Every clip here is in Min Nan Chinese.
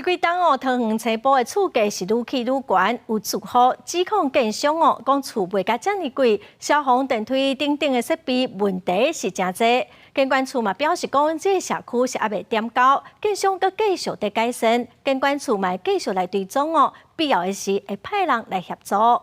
這幾冬哦，桃園青埔的厝價是愈起愈懸，有住戶指控建商哦，講厝賣甲遮爾貴，消防電梯等等的設備問題是誠濟。建管處嘛表示講，這个社區是猶未點交，建商閣繼續佇改善，建管處嘛會繼續來追蹤哦，必要的時會派人來協助。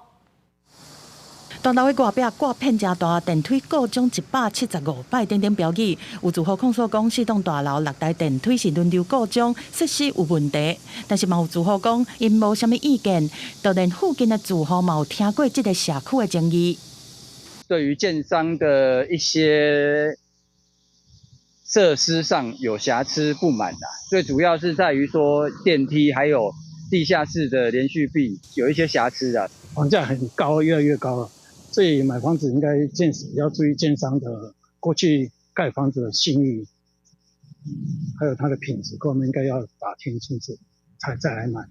大樓的外壁掛片誠大，電梯故障175擺等等標語，有住戶控訴講，四棟大樓六台電梯是輪流故障，設施有問題。但是嘛有住戶講，𪜶無啥物意見，就連附近的住戶嘛有聽過這个社區的爭議。對於建商的一些設施上有瑕疵不滿啦，最主要是在於說電梯還有地下室的連續壁有一些瑕疵啊。房價很高，越來越高了。所以買房子應該建要注意建商的過去蓋房子的信譽，還有它的品質，各方面應該要打聽清楚，才再來買。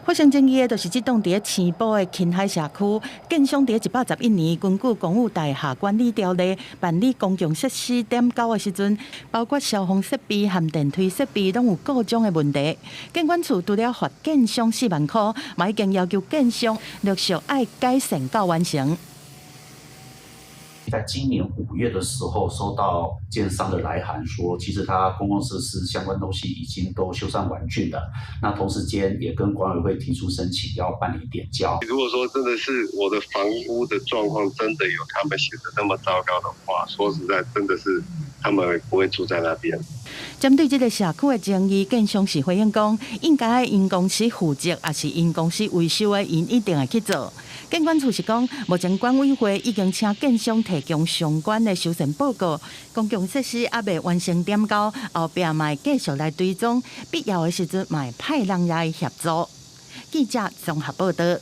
發生爭議的就是這棟佇青埔的芹海社區，建商佇111年根據公寓大廈管理條例辦理公共設施點交的時陣，包括消防設備和電梯設備攏有故障的問題。建管處除了罰建商4萬箍，嘛已經要求建商陸續愛改善到完成。在今年5月的時候，收到建商的來函，說其實他公共設施相關東西已經都修繕完竣了。那同時間也跟管委會提出申請，要辦理點交。如果說真的是我的房屋的狀況真的有他們寫的那麼糟糕的話，說實在，真的是他們不會住在那邊。針對這个社區的爭議，建商是回應講，應該愛𪜶公司負責，抑是𪜶公司維修的，𪜶一定會去做。建管處是講，目前管委會已經請建商提供相關的修繕報告，公共設施猶未完成點交，後壁嘛會繼續來追蹤，必要的時陣嘛會派人來協助。記者綜合報道。